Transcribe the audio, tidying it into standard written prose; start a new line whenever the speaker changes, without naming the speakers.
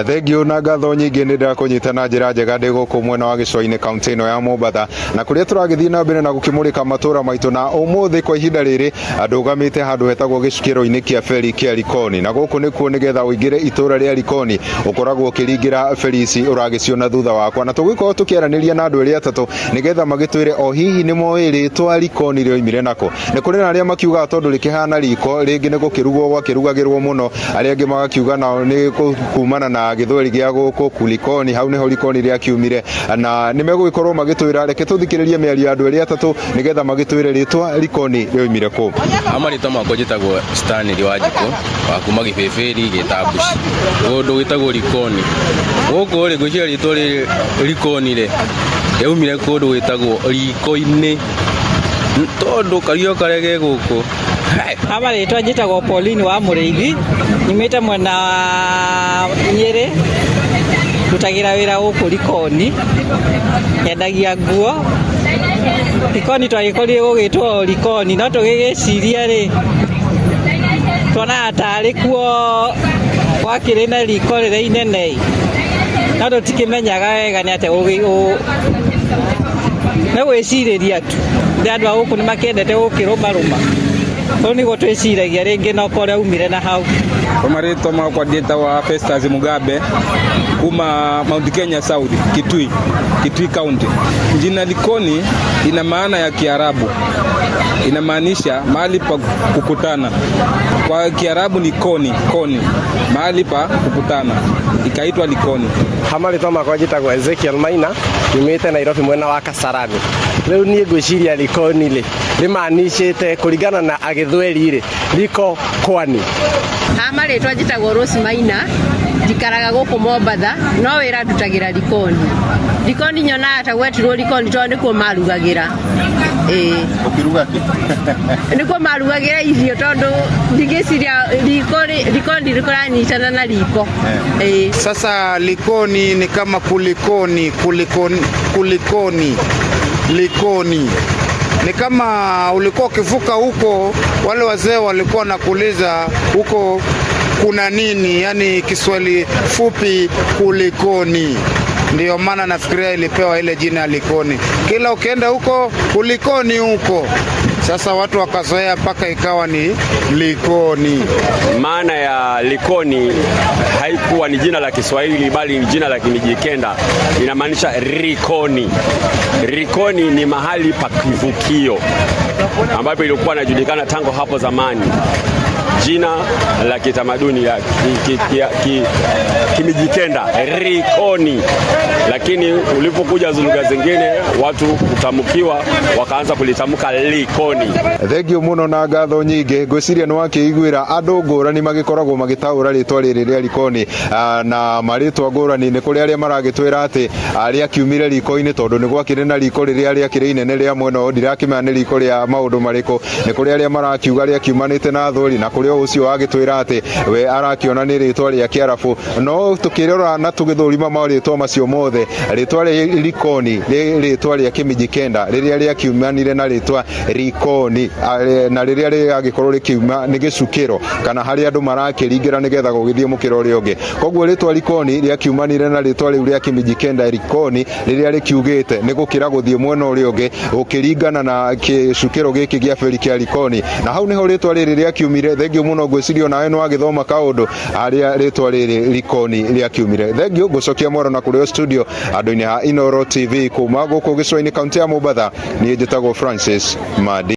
Thengiũ na ngatho nyingĩ, nĩ ndĩrakũnyita na njĩra njega ndĩ gũkũ mwena wa gĩcũa-inĩ, kaunti ĩno ya Mombatha, na kũrĩa tũragĩthiĩ na mbere na gũkĩmũrĩka matũra maitũ. Na ũmũthĩ kwa ihinda rĩrĩ ndũgamĩte handũ hetagwo gĩcukĩro-inĩ kĩa feri kĩa Likoni, na gũkũ nĩkuo nĩgetha ũingĩre itũra rĩa Likoni ũkoragwo ũkĩringĩra feri ici ũragĩciona thutha wakwa. Na tũgĩkorwo tũkĩaranĩria na andũ erĩ atatũ nĩgetha magĩtwĩre o hihi nĩ moĩ rĩtwa Likoni rĩoimire nako. Nĩ kũrĩ na arĩa makiugaga tondũ rĩkĩhana riko, rĩngĩ nĩ gũkĩrugwo gwakĩrugagĩrwo mũno. Arĩa angĩ magakiuga nao nĩ kumana na gĩthweri gĩa gũkũ kulikoni, hau nĩho Likoni rĩakiumire. Na nĩ megũgĩkorwo magĩtwĩra. Reke tũthikĩrĩrie mĩario ya andũ erĩ atatũ nĩgetha magĩtwĩre rĩtwa Likoni rĩoimire kũ.
Marĩtwa makwa njĩtagwo Stanley Wanjikũ wa kuma Gĩbĩbĩri Gĩtambuci, kũndũ gwĩtagwo Likoni. Gũkũ rĩ, ngwĩciria rĩtwa rĩrĩ Likoni rĩ, rĩaumire kũndũ gwĩtagwo riko-inĩ, tondũ kario karĩa ge gũkũ.
Ha marĩtwa njĩtagwo Pauline wa Mũrĩithi, nyumĩte mwena wa Nyĩrĩ, ndutagĩra wĩra gũkũ Likoni, nyendagia nguo. Likoni twagĩkorire gũgĩtwo Likoni, no tũgĩgĩciria rĩ, tuonaga tarĩ kuo gwakĩrĩ na riko rĩrĩa inene, no tũtikĩmenyaga wega nĩ atĩa nĩ gwĩcirĩria tu. Nĩ andũ a gũkũ nĩ makĩendete gũkĩrũmarũma, rĩu nĩguo twĩciragia rĩngĩ no korwo aumire na hau.
Kwa marĩtwa makwa ndĩtagwa Festus Mugabe kuma Mount Kenya South, Kitui, Kitui County. Jina Likoni ina maana ya Kiarabu, inamaanisha mahali pa kukutana. Kwa Kiarabu ni koni, koni, mahali pa kukutana, ikaitwa Likoni.
Ha marĩtwa makwa njĩtagwo Ezekiel Maina, nyumĩte Nairobi mwena wa Kasarani. Rĩu niĩ ngwĩciria Likoni rĩ rĩmanicĩte kũringana na agĩthweri rĩ liko kwani.
Ha marĩtwa njĩtagwo Rose Maina, njikaraga gũkũ Mombatha, no wĩra ndutagĩra Likoni. Likoni nyonaga ta gwetirwo Likoni tondũ nĩkuo marugagĩra. Ĩĩ.
Ũkĩruga kĩ?
Nĩkuo marugagĩra irio, tondũ ndigĩciria riko Likoni rĩkũranyitana na riko. Ĩĩ.
Sasa Likoni ni kama kulikoni, kulikoni, kulikoni, Likoni ni kama ulikuwa ukivuka huko, wale wazee walikuwa nakuuliza huko kuna nini, yani Kiswahili fupi kulikoni. Ndiyo maana nafikiria ilipewa ile jina ya Likoni. Kila ukienda huko kulikoni huko. Sasa watu wakazoea mpaka ikawa ni Likoni.
Maana ya Likoni haikuwa ni jina la Kiswahili bali ni jina la Kimijikenda, inamaanisha Rikoni. Rikoni ni mahali pa kivukio ambapo ilikuwa inajulikana tangu hapo zamani, jina la kitamaduni ya Kimijikenda Rikoni, lakini ulipokuja lugha zingine watu kutamkiwa wakaanza kulitamka Likoni.
Thengio muno na ngatho nyingĩ. Ngwĩciria nĩ wakĩiguĩra andũ ngũrani magĩkoragwo magĩtaũra rĩtwa rĩrĩ rĩa Likoni na marĩtwa ngũrani. Nĩ kũrĩ arĩa maragĩtwĩra atĩ rĩakiumire riko-inĩ tondũ nĩ gwakĩrĩ na riko rĩrĩa rĩakĩrĩ inene rĩa mwena ũyũ. Ndirakĩmenya nĩ riko rĩa maũndũ marĩkũ. Nĩ kũrĩ arĩa marakiuga rĩakiumanĩte na thweri, na kũrĩ o ũcio wagĩtwĩra atĩ we arakĩona nĩ rĩtwa rĩa Kĩarabu. No tũkĩrora na tũgĩthũrima marĩtwa macio mothe, rĩtwa rĩa Likoni nĩ rĩtwa rĩa Kĩmijikenda rĩrĩa rĩakiumanire na rĩtwa Rikoni, na rĩrĩa rĩagĩkorwo rĩkiuma nĩ gĩcukĩro kana harĩa andũ marakĩringĩra nĩgetha gũgĩthiĩ mũkĩra ũrĩa ũngĩ. Koguo rĩtwa Likoni rĩakiumanire na rĩtwa rĩu rĩa Kĩmijikenda Rikoni, rĩrĩa rĩkiugĩte nĩ gũkĩra gũthiĩ mwena ũrĩa ũngĩ gũkĩringana na gĩcukĩro gĩkĩ gĩa beri kĩa Likoni, na hau nĩho rĩtwa rĩrĩ rĩakiumire. Thengio mũno, ngwĩciria onawe nĩ wagĩthoma kaũndũ harĩa rĩtwa rĩrĩ Likoni rĩakiumire. Thengio, ngũcokia mwaro na kũrĩ o studio andũ-inĩ ha Inooro TV kuma gũkũ gĩcũa-inĩ, kaunti ya Mombatha. Niĩ njĩtagwo Francis Madi.